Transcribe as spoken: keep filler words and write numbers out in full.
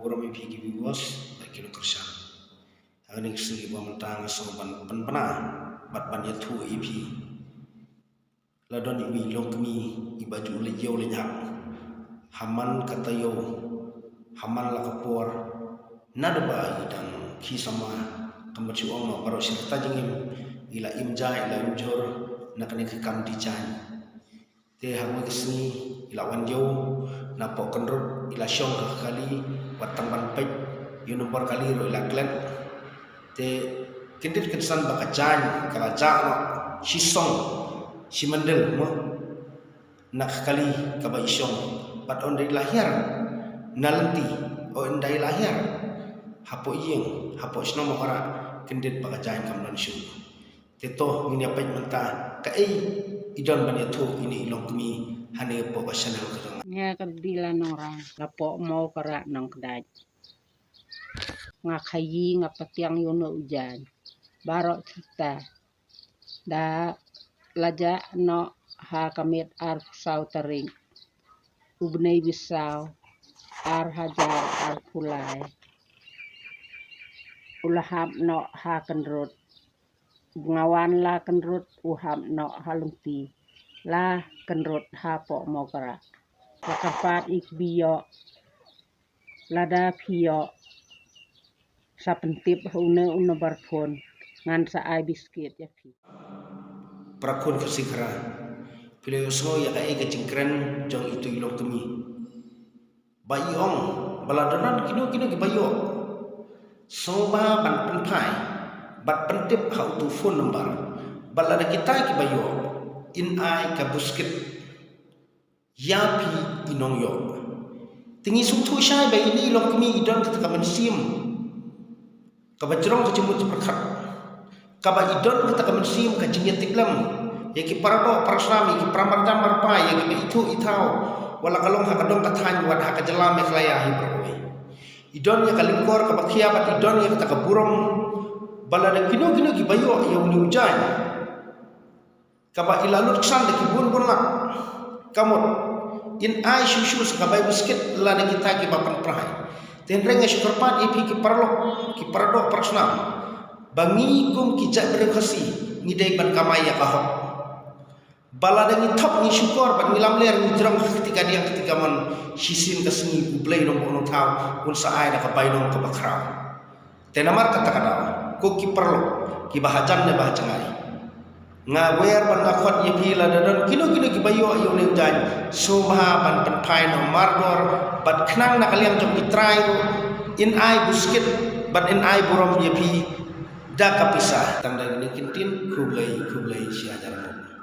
Burom ïa phi ki viewers bad ki nongkyrshan. Ha kane ka sngi ba mynta nga sngew ban pynbna bad ban ïathuh ïa phi. La don iwei i longkmie iba ju leit ïew leit hap ha man ka taïew, ha man la ka por, naduh ba i dang khie samla, kumba shu ong noh, baroh shi katta jingim i la im ja, i la im jhur na kane ka kam die jaiñ. Te ha kawei ka sngi i la wan ïew na Pohkynrut, i la shong ha ka kali, wat tang ban peit ïa u nombor kali ruh i la klet. Te kyndit kynsan ba ka jaiñ ka la jah noh shisong shi myndil mo na ka kali kaba i shong, bad ynda i la hiar na lynti, ynda i la hiar hapoh ïing, hapoh shnong Mawkyrah, kyndit ba ka jaiñ kam don shuh. Te to ngin ïa peit mynta kaei i don ban ïathuh ïa ine i longkmie hangne hapoh ka channel ka jong nga. Nga ka Dila Nongrang, la poh Mawkyrah Nongkdait. Nga khaii, nga patiang ïa une u jaiñ baroh kita. Da la jah noh ha ka miet arphew saw tarik u bnai ba saw, ar hajar arphew lai. U la hap noh ha Kynrut. Nga wan la Kynrut, u hap noh ha lynti. La Kynrut hapoh Mawkyrah. La kyrpad ïa ki ba ïoh. Lada phi ïoh, sa pyntip ha une u nombar phone, ngan sa ai biskit ïa phi. Para khun Khasi Khara, phi la ïohsngew ïa kaei ka jingkren jong itu i longkmie ba i ong ba lada don kino kino kiba ïoh, sngewbha ban pynphai bad pyntip ha utu u phone number, bad lada kita kiba ïoh, in ai ka biskit ïa phi i nongïoh. Te ngi sngewthuh shai ba ine i longkmie i don kata ka mynsiem kaba jrong ka jingmut jingpyrkhat, kaba i don kata ka mynsiem ka jingïatiplem ïa ki paradoh parasnam, ïa ki paramarjan marpa, ïa kiba ithuh ithaw, wat la ka long ha ka dong ka thaiñ, wat ha ka jylla Meghalaya hi baroh. I don ïa ka lyngkor kaba khia bad i don ïa kata ka burom ba lada kino kino kiba ïoh ïa une u jaiñ kaba i la lut ksan da ki bun bun lak, ka mut in ai shuh shuh sa ka bai biskit lada kita kiba pynphai. Te hynrei nga shu kyrpad ïa phi ki paralok, ki paradoh parasnam, ba ngi kum ki jaitbynriew Khasi ngi dei ban kamai ïa ka hok. Ba lada ngi thok, ngi shukor bad ngi lamler, ngi jrong ha kti kadiang kti kamon, shisien ka sngi U Blei Nongbuh Nongthaw un sa ai da ka bainong kaba khraw. Te namar kata ka daw, ko ki paralok kiba hajan ne ba hajngai, nga wer bad nga khot ïa phi, lada don kino kino kiba ïoh ïa une u jaiñ, sngewbha ban pynphai noh mardor bad khnang na ka liang jong U Trai ruh in ai biskit bad in ai burom ïa phi da ka pisa. Tang da kine ki ktien, khublei, khublei shi hajar nguh.